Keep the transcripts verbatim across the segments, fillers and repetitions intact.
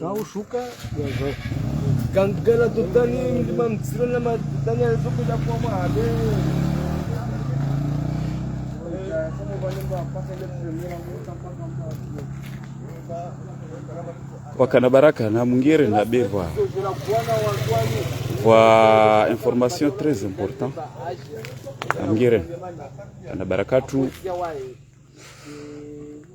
Kaushuka, kangala tutani, mlima mtsiro na matutani ya zuku ya kwa mwabe. Wakana baraka, namngere na bevwa. Vwa information très important. Namngere. Wakana baraka tu.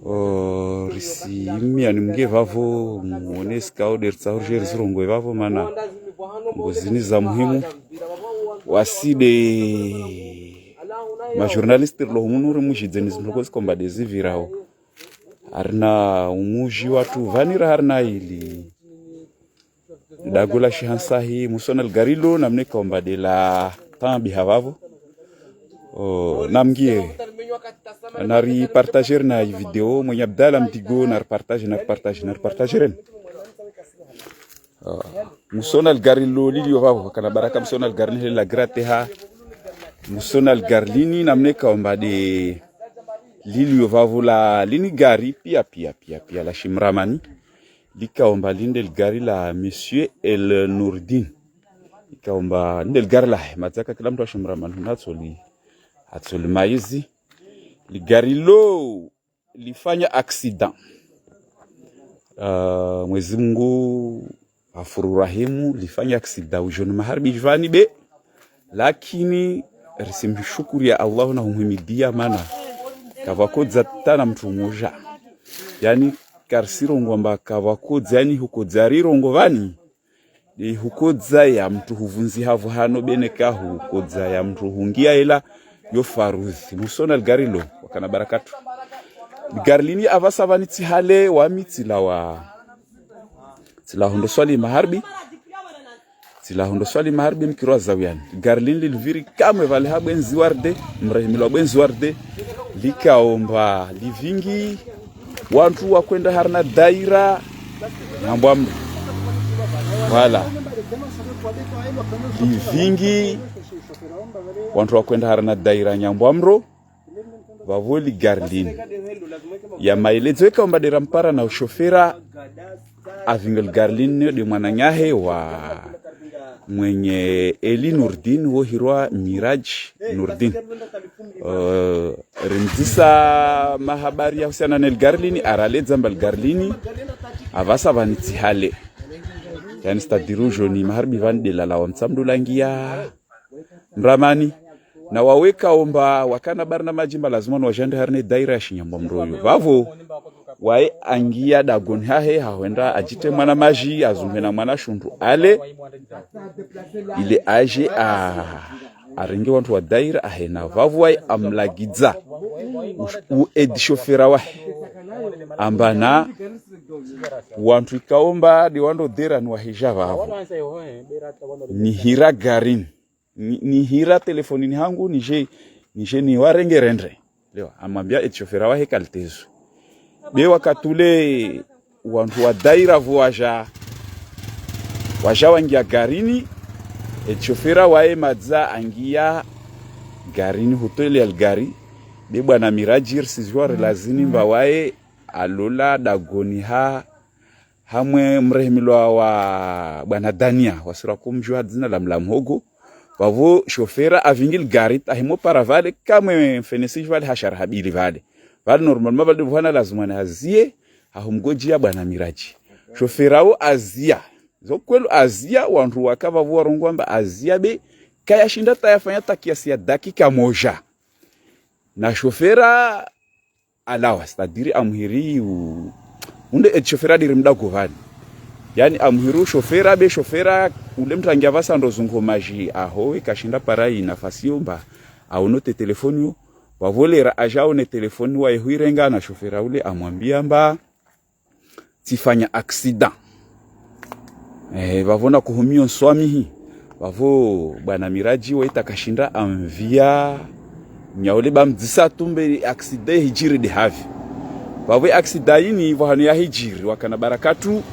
O, risi mia ni mnge vavo, mwone sikao de ritsaho ridje rizirongoe vavo, mana ngo zini za muhimu. Wasi de ma journaliste rilo humunu rimujidze ni zimloko zikomba de zivirao. Harina umuji watru vanira harina ili. Dago la shihansahi, musona ligari lo, namne kaomba de la tambi ha vavo. O, namngie. Nari partager na i video, mwenye Abdallah Mdigo, nari partager, nari partager, nari partager. O, musona ligari lo, lilio vavo, wakana baraka musona ligari ni la gratte ha. Musona ligari lini, namne kaomba de lilio vavo la, lini gari, pia, pia, pia, pia, la shimramani. Likaomba linde ligari la Monsieur El Nourdine. Likaomba linde ligari lahe. Madzaka kila mtru ashimramani, natsoli, atsoli maizi. Ligari lo, lifanya accident. Ah, Mwezi Mungu afuru rahimu, lifanya accident ujoni maharibi jvani be. Lakini, risimshukuri ya Allah na humhimidia mana. Kavakodza tana mtru moja. Yani, karisirongoa mba kavakodza, yani hukodza rirongo vani. Ni hukodza ya mtru huvunzi havu hano bene ka hukodza ya mtru hungia ela yo faruzi. Musona ligari lo, wakana baraka tu. Ligari lini avasa vani tsihale, wami tsilawa. Tsilaho ndo swali maharibi. Tsilaho ndo swali maharibi mkiro wa zawiyani. Ligari lini liliviri kamwe vale ha bwenzi warde, mrehemilwa bwenzi warde. Likaomba livingi, wantru wakwenda harina daira, Nyambwamro. Voilà. Livingi, wantru wakwenda harina daira Nyambwamro. Vavo ligari lini. Ya maelezo eka omba de rampara na ushofera, avinga ligari lini de mwananyahe wa mwenye Eli Nourdine, wo hirwa Miraj Nourdine. Eh, rimdzisa mahabari yahusiana ne ligari lini, araledza mba ligari lini, avasa vani tsihale. Yani, c'est-à-dire ujoni maharibi vani de lala wa mtsamdu langia mramani. Na wawe kaomba wakana barnamaji mba lazima ni wajande harine daira ya shinyambwa mroyo. Vavo, waye angia dagoni hahe, hahwenda ajite mwana maji, azumbe na mwana shundu ale, ile aje a, arenge wantru wa daira ahena. Vavo waye amlagidza. U, u edi shofera wahe. Amba na wantru ikaomba de wando dera ni wahija vavo. Ni hira garini. Ni, ni hira telefonini hangu, nije, nije ni warenge rendre. Leo, amwambia edi shofera wahe kalitezo. Be wakati ule wantru wa daira vo waja, waja wangia garini, edi shofera waye madza angia garini hutwele ya ligari. Be bwana Miraji risizwa rilazini mba waye alola dagoni ha, hamwe mrehemilwa wa bwana Dania, wasira kumjua dzina la Mlamhogo. Vavo shofera avingi ligari, ahimo para vale, kamwe mfenesi vale hashara habili vale. Vale normalement vale de vuhana lazima ni hazie, ahumgoji ya bwana Miraji. Shofera wo azia. Zo kwelu azia, wantru waka vavo warongoa mba azia be, kaya shinda ta yafanya ta kiasi ya dakika moja. Na shofera alawa, c'est-à-dire amuhiri u, unde edi shofera diri mdago vani. Yani amuhiri u shofera be shofera, ule mtrangia vasa ndo zungo maji aho, eka shinda para i nafasi yo mba, aono te telefoni yo, vavo lera aja aone telefoni waye huirenga na shofera ule amwambia mba, tsifanya accident. Eh, vavo na kuhumio nswamihi. Vavo bwana Miraji waita kashinda amvia nyaule ba mdzisa tumbe accident hijiri de havi. Vavo accident ini vavo hanu ya hijiri, wakana barakatu.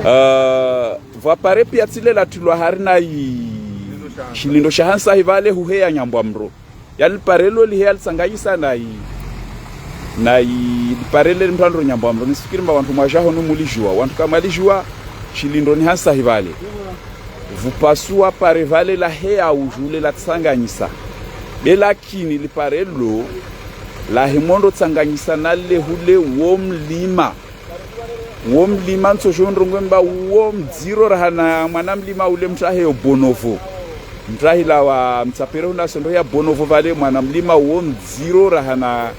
Eh, vavo pare pia tsile latulwa harina i shilindo sha hansahi vale huheya Nyambwamro. Yali pare lo liheya litsanganyisa na i, Na i, lipare lele mtrandro nyambo amro. Nisifikiri mba wantru mwaja hunu mulijua. Wantru kamwalijua, shilindro ni hansahi vale. Vupvasua pare vale laheya ujule latsanganyisa. Be lakini lipare lo, lahe mwando tsanganyisa na le hule wo mlima. Wo mlima ntsojo ndrongwe mba wo mdziro rahana mwana mlima ule mtrahe yo Bonovo. Mtrahi lawa mtsapere huna sondro ya Bonovo vale mwana mlima wo mdziro rahana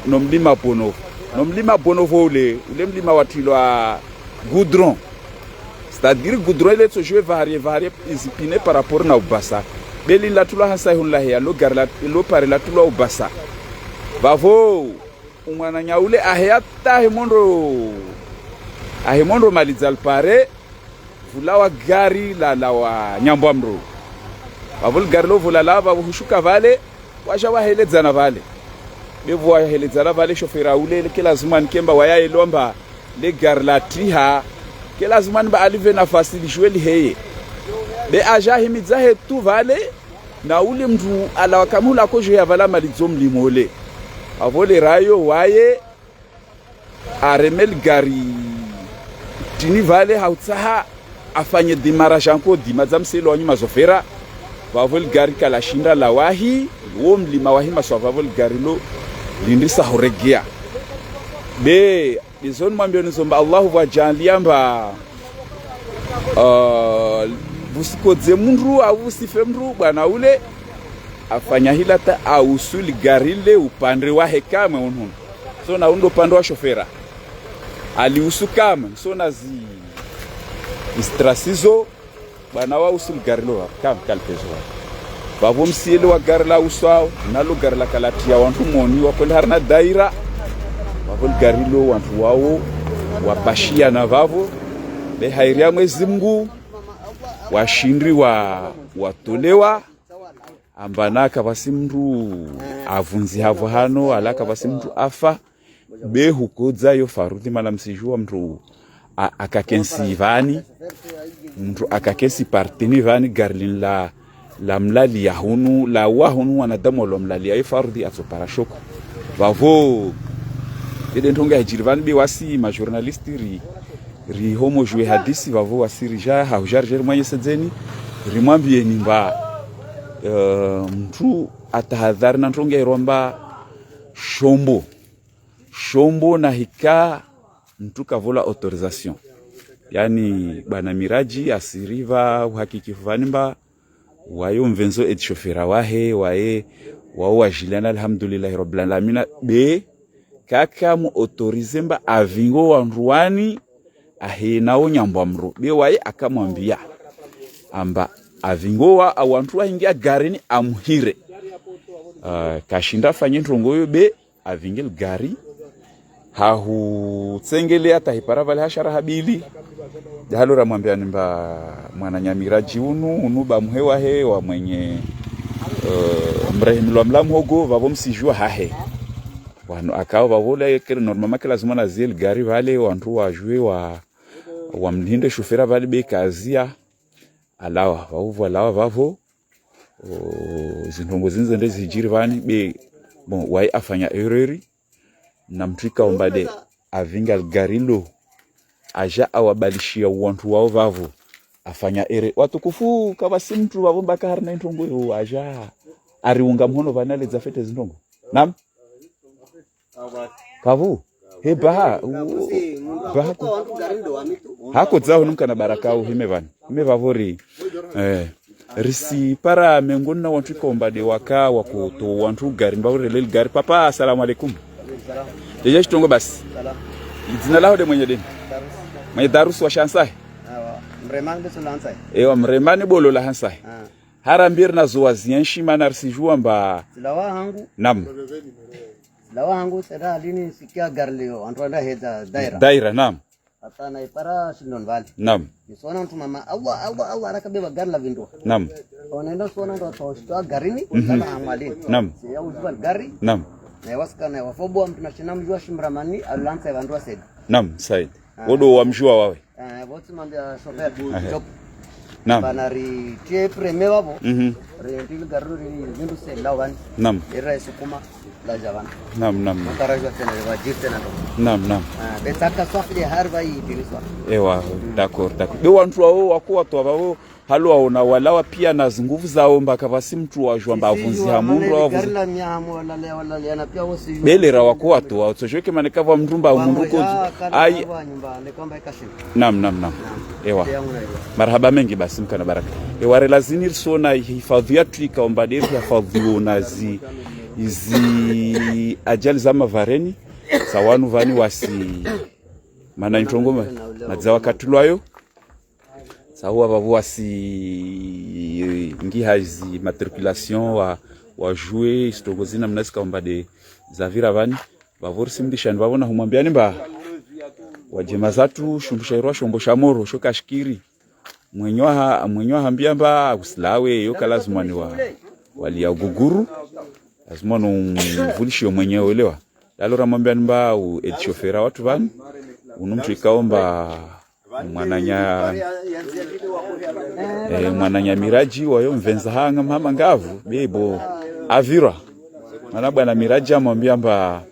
no mlima Bonovo. No mlima Bonovo ule, ule mlima watrilwa goudron. C'est-à-dire goudron ile tsojo vaharie, vaharie izipine par rapport na ubasa. Be lini latrilwa hansahi hunu laheya, lo gari la, lo pare latrilwa ubasa. Vavo, umwananya ule aheya tahe mwando, ahe mwando malidza lipare, vulawa gari la, lawa nyambo amro. Vavo ligari lo vulalawa, vavo hushuka vale, waja waheledzana vale. Be vo waheledzana vale, shofera ule, ke lazima nike mba waya elomba, le gari latriha, ke lazima ni mba alive nafasi lijue liheye. Be aja himidza hetu vale, na ule mndru alawa kamula kojo ya vale malidzo mlima ule. Vavo le rayo waye, areme ligari trini vale hautsaha afanye démarrage encore dima dza mselo wa nyuma zofera. Vavo ligari kalashinda lawahi, wo mlima wahi maswa vavo ligari lo lindrisa huregea. Be, be zo nimwambio nizo mba Allahu vwajaanlia mba, uh, vusikodze mndru, au vusife mndru, bwana ule, afanya hila ta ausu ligari le upande wahe kamwe unu. So na undo upande wa shofera. Aliusu kamwe, so na zi, istrasizo, bwana wa usu ligari lo, kamwe kalitezo. Vavo msiele wa gari la uswao, nalo gari la kalatia wantru moni, wakwenda harina daira. Vavo ligari lo wantru wao, wapashia na vavo. Be hairi ya Mwezi Mngu, washindri wa, watolewa. Amba na kapvatsi mndru avunzi havo hano, ala kapvatsi mndru afa. Be hukodza yo farudhi mana msijua mndru a, akakensi vani, mndru akakensi partini vani, gari lini la, la mlalia hunu, la wa hunu wanadamu walo mlalia, yo farudhi atsopara shoko. Vavo, ede ndrongo ya hijiri vani be wasi ma journaliste ri, ri homo jue hadisi vavo wasi rija, ha hujarije ri mwanye sedzeni, ri mwambieni mba, eh, mndru atahadhari na ndrongo ya iromba shombo. Shombo na hika mndru kavola autorisation. Yani, bwana Miraji asiriva uhakikifu vani mba, wayo mvenzo edi shofera wahe, waye, wao wajiliana alhamdulillahi rabbil alamina, be, kaka mu autoriser mba avingo wandru wani, ahe nao nyambo amro. Be waye akamwambia. Amba avingo wa, awantru wahingia garini amuhire. Ah, kashinda afanye ndrongo yo be, avinge ligari. Hahutsengele ata hipara vale hashara habili. Dahalo ramwambia ni mba mwananya Miraji unu, unu ba muhe wahe wa mwenye, eh, mrehemilwa mla muhogo, vavo msijua hahe. Wanu akao vavo la yekere normalement ke lazima na zie ligari vale, wantru wajue wa, wamlinde shofera vale be kazia. Alawa, vavo, alawa, vavo. O, zindrongo zindze nde zijiri vani, be, bon, waye afanya erreur, na mndru ikao mba de avinga ligari lo, aja awabalishia wantru wao vavo, afanya erreur. Watukufu, kapvatsi mndru vavo mba kaharina indrongo yo, aja ariunga mhono vani aledza fete zindrongo. Naam? Kavu. He baha, u-, baha ku-, hako dzaho numkana baraka uhime vani. Hime vavo ri, eh, risipara mengoni na wantru ikao mba de waka wakoto wantru gari, mba urele ligari. Papa, assalamu alaikum. Deja shitongo basi. Dzina laho de mwenye deni? Mwenye Darusi wa Shansahe? Ewa, mremani bolo la Hansahe. Hara mbiri na zo wazienshi mana risijua mba. Zilawa hangu. Naam. Zilawa hangu, tsera lini sikia gari lio, wantru wanda hedza daira. Daira, naam. Hata na ipara shindon vale. Naam. Nisona mndru mama, awa, awa, awa, haraka be ba gari la vindua. Naam. Onenda sona ndo toshitwa garini, mhm, sana amalini. Naam. Siya ujua gari. Naam. Na iwasika na iwafobo wa mndru na shina mjua shimramani, alantsa ya wandru wa Said. Naam, Said. Ah. Wodo wamjua wawe. Eh, votsi mambia chauffeur, ehe, job. Naam. Bana ri tie premier vavo. Mhm. Ri ndili garu ri vindu se lawan. Naam. Era isukuma. Naam, naam, naam. Naam, naam. Ewa, d'accord, d'accord. Be wandru wawo wako watowa wawo, halo waona walawa pia na zinguvu zawo mba kapvatsi mndru wajua mba avunzi ha mundru wavunzi. Be lera wako watowa, utsojweke maneka pvwa mndru mba mundru kodzu. Ayi. Naam, naam, naam. Ewa. Marahaba mengi basi mkana baraka. Ewa, relazini risona hifadhwi yatru ikao mba de hifadhwi wona zi, zi ajali za mavareni. Sa wanu vani wasi, mana introngo ma, madza wakati lwayo. Sa huwa vavo wasi, ngiha zi matriculation wa, wa jouer, istrongo zina mna zikao mba de zavira vani. Vavo risimlishani vavo na humwambiani mba wadjema zatru, shumbusha irwa shombo sha moro, sho kashikiri. Mwenye waha, mwenye wahambia mba usilawe, yo ka lazima ni wa, walia uguguru. Lazima no mvulishi yo mwenyewe, elewa. Lalo ramwambiani mba u, edi shofera watru vani. Unu mndru ikao mba mwananya, eh, mwananya Miraji wayo mvendza hanga mhama ngavu, be bo avirwa. Mana bwana Miraji amwambia mba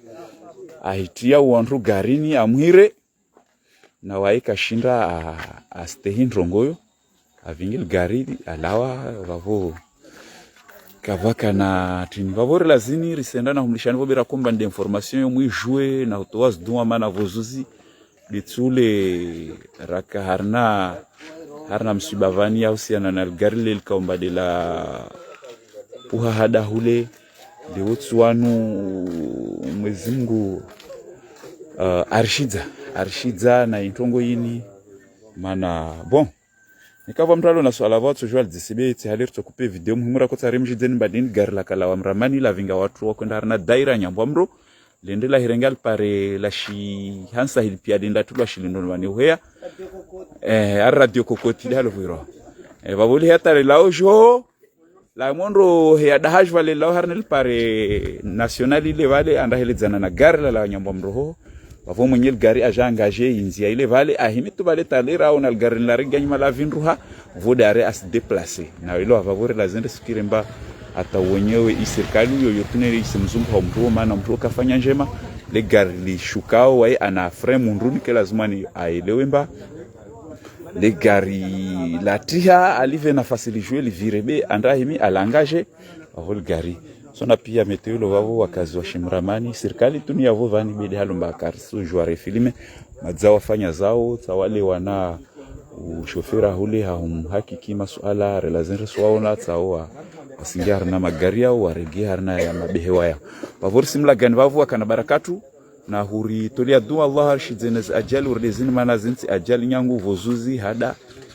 ahitia wandru garini amwire, na waye kashinda a, astehi ndrongo yo, avingi ligari, alawa, vavo. Kavaka na trini. Vavo rilazini, risenda na humlishani vo be rakomba nde information yo mwijue, na hutowa ziduwa mana vozuzi. Litsule raka harina, harina msiba vani yahusiana na ligari le likao mba de la uha hada hule, de wotsi wanu Mwezi Mungu, uh, arishidza, arishidza na introngo yini, mana, bon. Nikapvwa mndru alo na suala pvwa tso jua lidzisibe, tsi hali ritso kupe video muhimu rako tsari mjidzeni mba dini gari la kalawa mramani la vinga watru wakwenda harina daira nyambwa mro. Lende la hirenga lipare la shi hansa hili pia denda tulwa shilindo vani uheya. Eh, ari radio kokoti de halo vwiro. Eh, vavo liheya tare la ojo. La mondro heya dahajwa le lao harina lipare national ile vale anda heledzana na gari la la nyambwa mro ho. Vavo mwenye ligari aja angaje inzia ile vale ahimi tu vale talera ona ligari la riga nyuma la vindruha vo dare asi déplacer. Na ilo vavo rilazini risikire mba ata wenyewe i sirikali uyo yo tunere isi mzungu ha mndru mana mndru kafanya njema. Le gari lishukao waye ana frein mundruni ke lazima ni aelewe mba le gari latiha alive nafasi lijue livire be anda himi alangaje. Vavo ligari. Sona pia meteo ilo vavo wakazi wa Shimramani. Sirikali tuni yavo vani be de halo mba kariso jua refilime. Madza wafanya zao, tsa wale wana ushofera hule ha humhakiki masuala, relazini riswaona, tsa wa, wasingia harina magari yao, warege harina ya mabehewa yao. Vavo risimlagani vavo wakana barakatu, na huri tolia dua Allah arishidze ne zi ajali, uridezini mana zintsi ajali nyangu vozuzi, hada,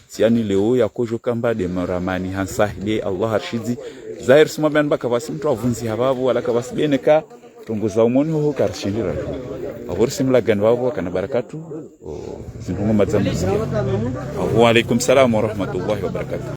tsiani leo ya kojo kamba de maramani hansa hide Allah arishidzi. Zahir simwambiani mba kavasi mndru avunzi ha vavo, wala kavasi beneka, tongo za umoni hoho karishindira. Vavo risimlagani vavo wakana barakatu, o, zindrongo madza muziki. Wa alaikum salam wa rahmatullahi wa barakatuh.